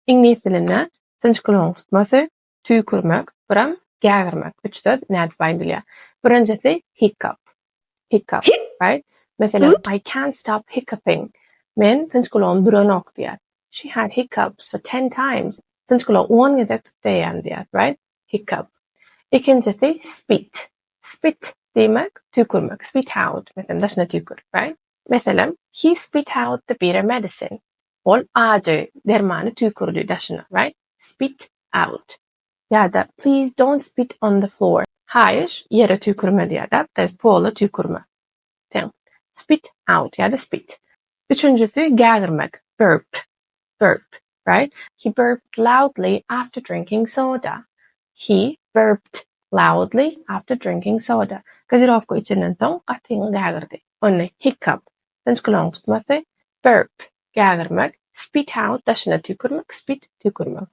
Iňlis dilinde synçgylagyň tutmasy, tüýkürmek, birem gägirmek. Üç söz nädip aýdylýar? Birinjisi hiccup. Hiccup, right? Meselem, I can't stop hiccuping. Men synçgylagym duranok diýýär. She had hiccups for ten times. Synçgylagy on gezek tutdy eýýäm diýýär, right? Hiccup. Ikinjisi spit. Spit diýmek tüýkürmek. Spit out, meselem, daşyna tüýkür, right? Meselem, He spit out the bitter medicine. Ol ajy dermany tüýkürdi daşyna, right? Spit out. Ýa-da Please don't spit on the floor. Haýyş, ýere tüýkürme diýýär-dä, to ýest pola tüýkürme. Sen. Spit out ýa-da spit. Üçünjisi gägirmek, burp. Burp, right? He burped loudly after drinking soda. He burped loudly after drinking soda. Gazirowka içenden soň gatyňy gägirdi. Onda hiccup, synçgylagyň tutmasy, burp, gägirmek, spit out, daşyna tüýkürmek, spit, tüýkürmek.